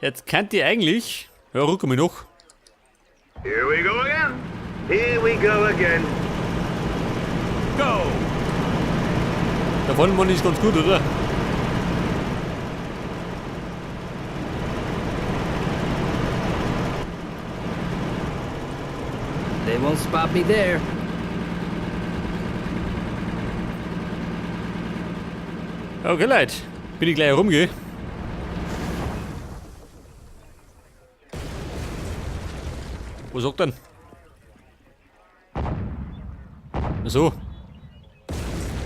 Jetzt könnt ihr eigentlich. Ja, rück mich noch. Here we go again. Here we go again. Go! Der Vollmann ist ganz gut, oder? They won't spot me there. Okay, Leute. Bin ich gleich herumgehe. Wo sagt denn? Ach so.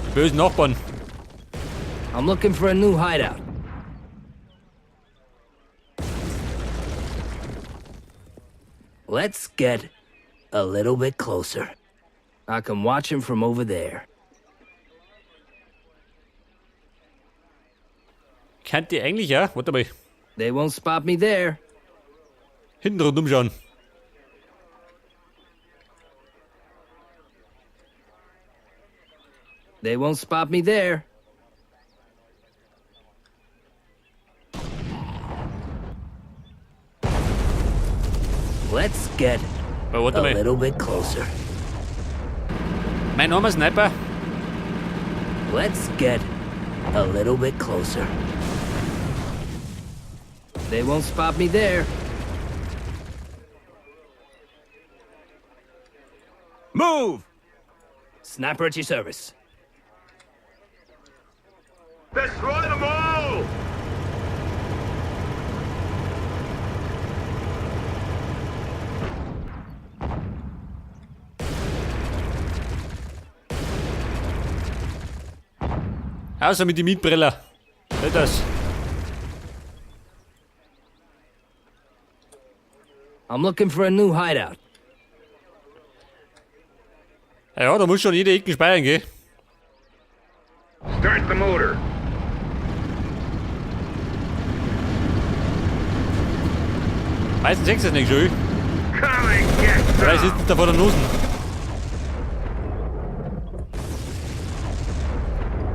Die bösen Nachbarn. I'm looking for a new hideout. Let's get a little bit closer. I can watch him from over there. Könnt ihr eigentlich, ja? Warte mal. They won't spot me there. Hinten rundum schauen. They won't spot me there. Let's get Oh, warte a mal. little bit closer. Mein Name ist Sniper. Let's get a little bit closer. They won't spot me there. Move! Sniper at your service. Destroy them all! Außer mit dem Mietbreller. Nicht das. I'm looking for a new hideout. Ja, da muss schon jede Ecke speichern, gell? Start the motor. Meistens sechs ist nicht schön. Come and get Vielleicht some! sitzt da vor der Nosen.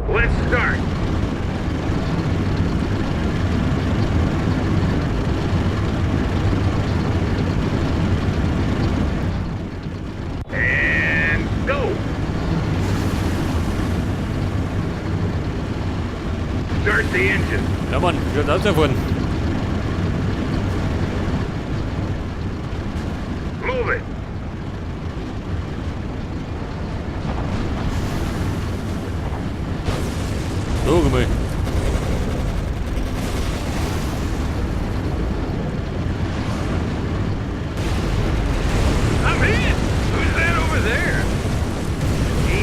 Let's start. And go! Start the engine. Ja, Mann, schaut aus da vorne. Move it. So, guck mal. I'm hit! Who's that over there?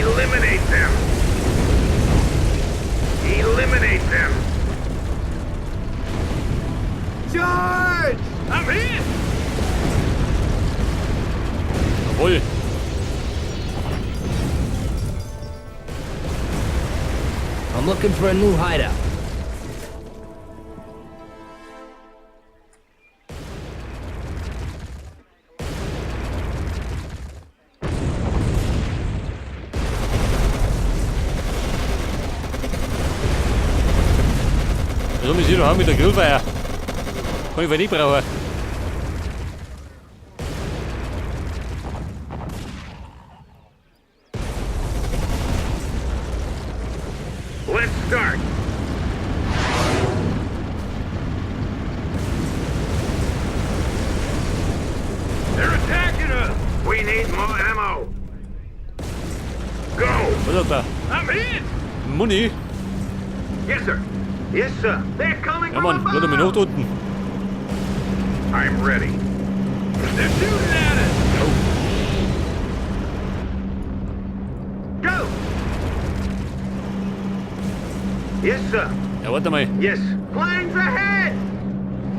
Eliminate them! Eliminate them! Charge! I'm hit! Jawohl. I'm looking for a new hideout. Also, wir sind noch mit der Grillfeier. Kann ich wohl nicht brauchen. Let's start! They're attacking us! We need more ammo! Go! Was hat der? I'm hit! Muni? Yes, sir! Yes, sir! They're coming Ja, from Mann, above! lad mich noch unten. I'm ready. They're shooting at us! Go! Yes, sir. Ja, warte mal. Yes. Planes ahead!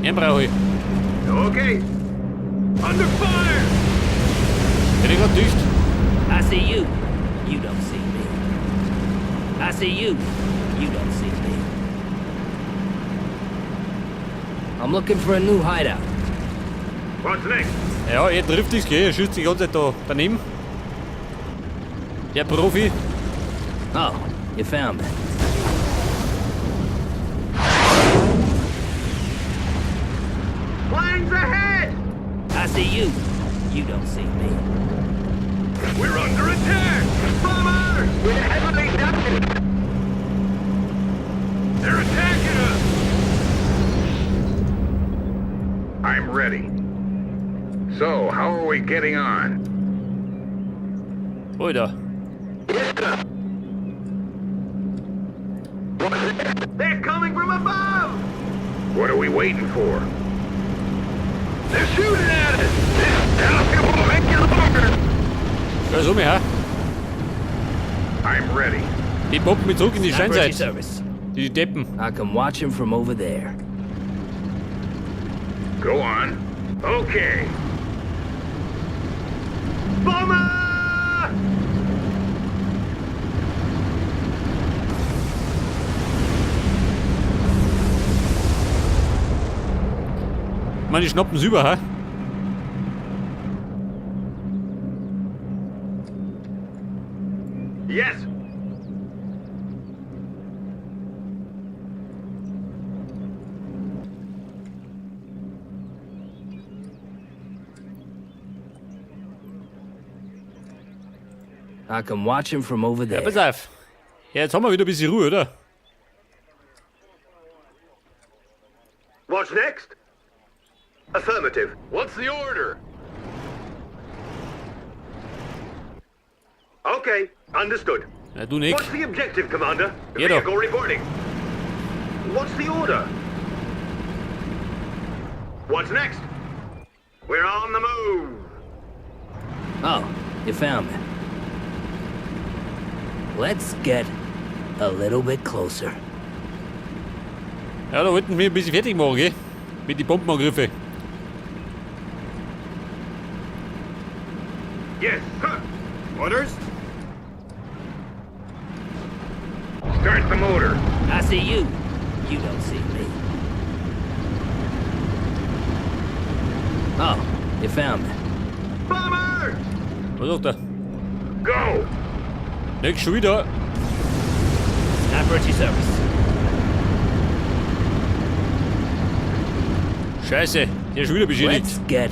Den brauche ich. Okay. Under fire! Bin ich grad dicht? I see you. You don't see me. I see you. You don't see me. I'm looking for a new hideout. What's next? Ja, er trifft dich, gell? Er schießt die ganze Zeit da daneben. Der Profi. Oh, you found me. see you. You don't see me. We're under attack! Bomber! We're heavily damaged. They're attacking us! I'm ready. So, how are we getting on? Alter. Yes, sir. What's this? They're coming from above! What are we waiting for? They're shooting at us! This will make it longer! Da ist um, ja. I'm ready. Die bomben mich zurück in die Sniper at your Steinzeit. service. Die Deppen. I can watch him from over there. Go on. Okay. Bomber! Ich meine, die schnappen über, hä? Yes! I can watch him from over Ja, there. pass auf. Ja, jetzt haben wir wieder ein bisschen Ruhe, oder? What's next? Affirmative. What's the order? Okay, understood. Na, du nicht. What's the objective, Commander? Hier doch. Vehicle reporting. What's the order? What's next? We're on the move. Oh, you found me. Let's get a little bit closer. Ja, da wollten wir ein bisschen fertig machen, gell? Mit den Bombenangriffe. Yes, sir. Orders? Start the motor. I see you. You don't see me. Oh, you found me. Bomber! Was sagt er? Go! Nix, schon wieder. Sniper at your service. Scheiße, der ist schon wieder beschädigt. Let's get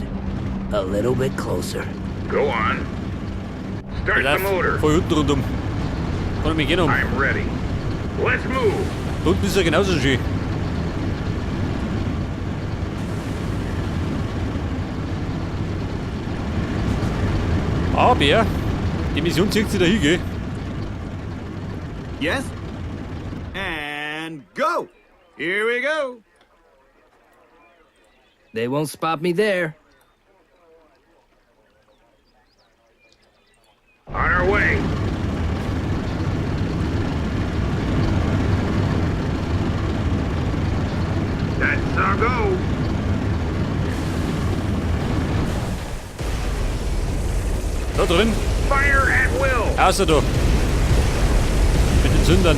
a little bit closer. Go on. Start the motor. Voll unten rundum. Kann ich mich gehen um. I'm ready. Let's move. Da unten ist er genauso schön. Aber die Mission zieht sich da hin, gell? Yes? And go! Here we go! They won't spot me there. On our way. That's our go. Da drin. Fire at will. Außer da. Mit den Zündern.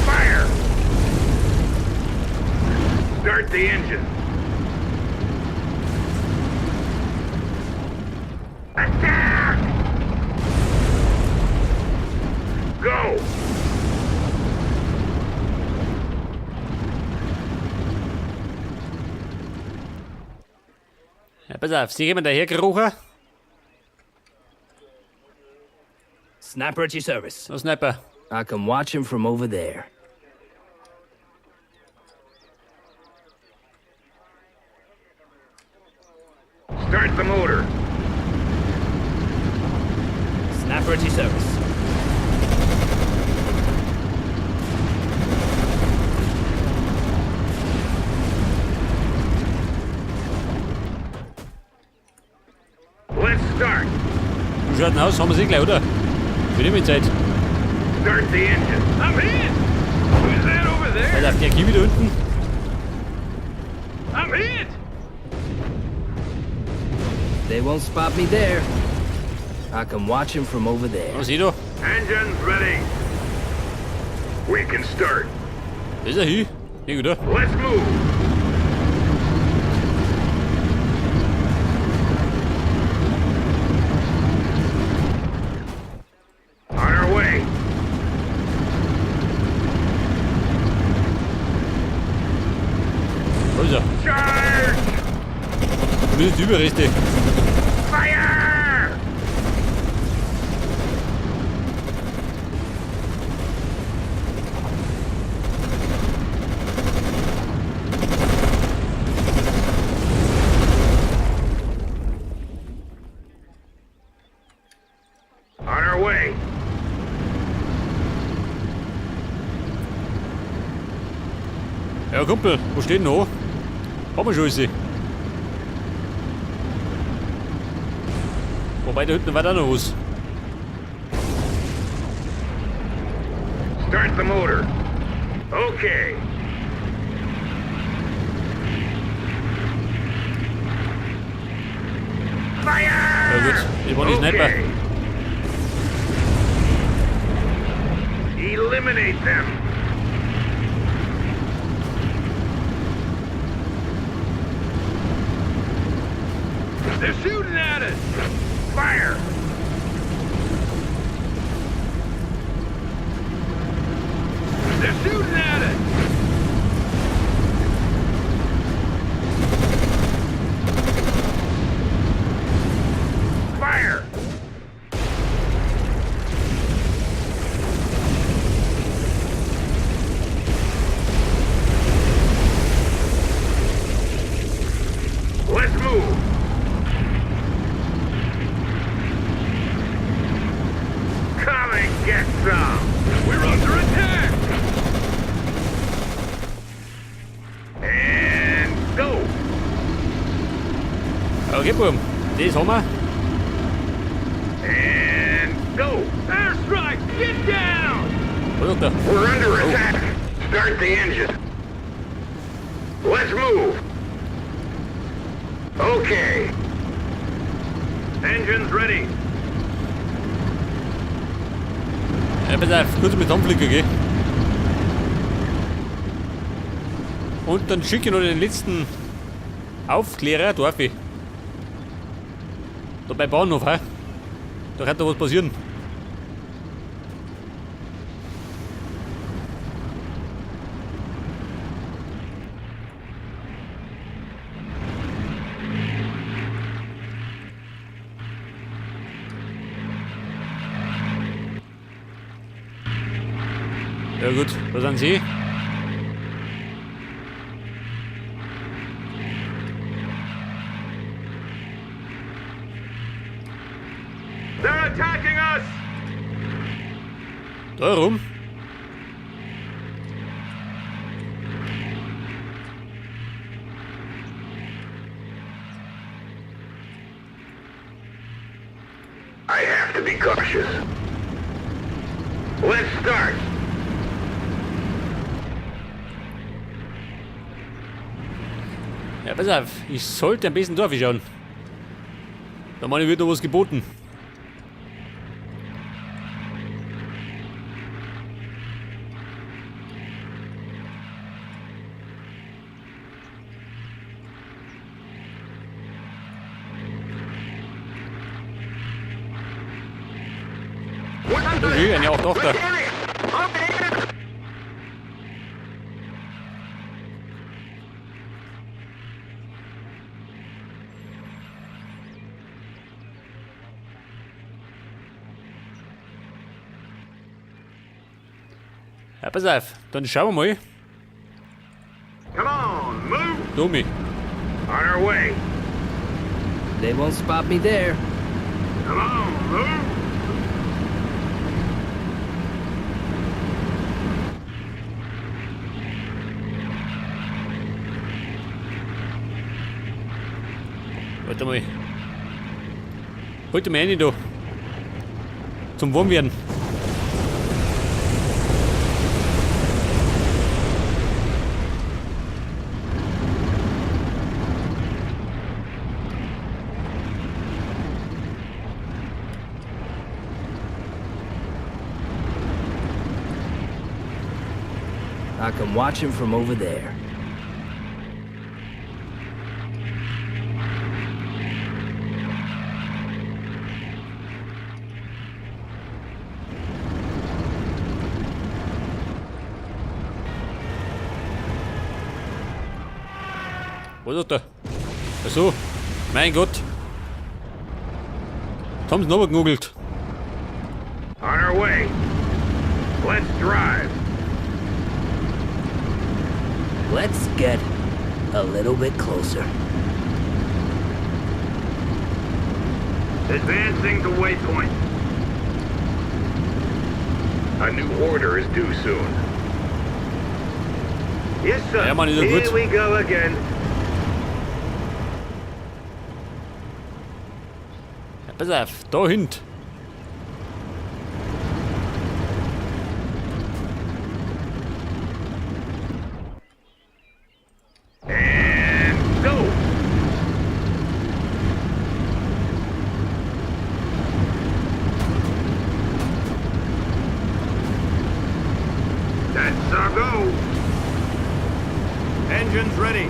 Fire. Start the engine. Attack! Go! Ja, pass auf, sieh jemand dahergerochen? Sniper at your service. No, Sniper. I can watch him from over there. Start the motor. Sniper at your service. Let's start. Wie schaut denn aus? Haben wir sie gleich, oder? Wir nehmen Zeit. Start the engine. I'm hit. Who's that over there? Alter, der Kiwi da unten. I'm hit. They won't spot me there. I can watch him from over there. Was ich da? Engine's ready. We can start. Da ist er hin. Ja, gut, Let's move. On our way. Zumindest Überreste. Fire! On our way. Ja, Kumpel, wo steht denn noch? Haben wir schon alles. Wobei, da hinten war da noch was. Start the motor. Okay. Fire! Ja gut, ich war nicht Sniper. Okay. Eliminate them. They're shooting at us! Fire! They're shooting at us! Fire! Let's move. Come and get some. We're under attack! And go. Okay, Buben. Das haben wir. And go. Airstrike! Get down! Was ist da? We're under attack. Start the engine. Let's move. Okay. Engine's ready. Ja, pass auf, kurz mit Zusammenflicken, gell? Und dann schicke ich noch den letzten Aufklärer, darf ich. Da beim Bahnhof, hä? Da könnte was passieren. Ja gut, da sind sie. They're attacking us! Da rum. I have to be cautious. Let's start. Ja, pass auf, ich sollte ein bisschen Dorf schauen. Da meine ich, wird noch was geboten. Okay, eine auch Tochter. Ja, pass auf, dann schauen wir mal. Come on, move! Domi. On our way. They won't spot me there. Come on, move! Warte mal. Halt mal rein da. Zum warm werden. I can watch him from over there. Was ist da? Ach so. Mein Gott. Da haben sie noch genugelt. On our way. Let's drive. Let's get a little bit closer. Advancing to waypoint. A new order is due soon. Yes, sir. Ja, Mann, ist ja Here gut. we go again. Ja, pass auf, da hinten. And go! That's our go. Engines ready.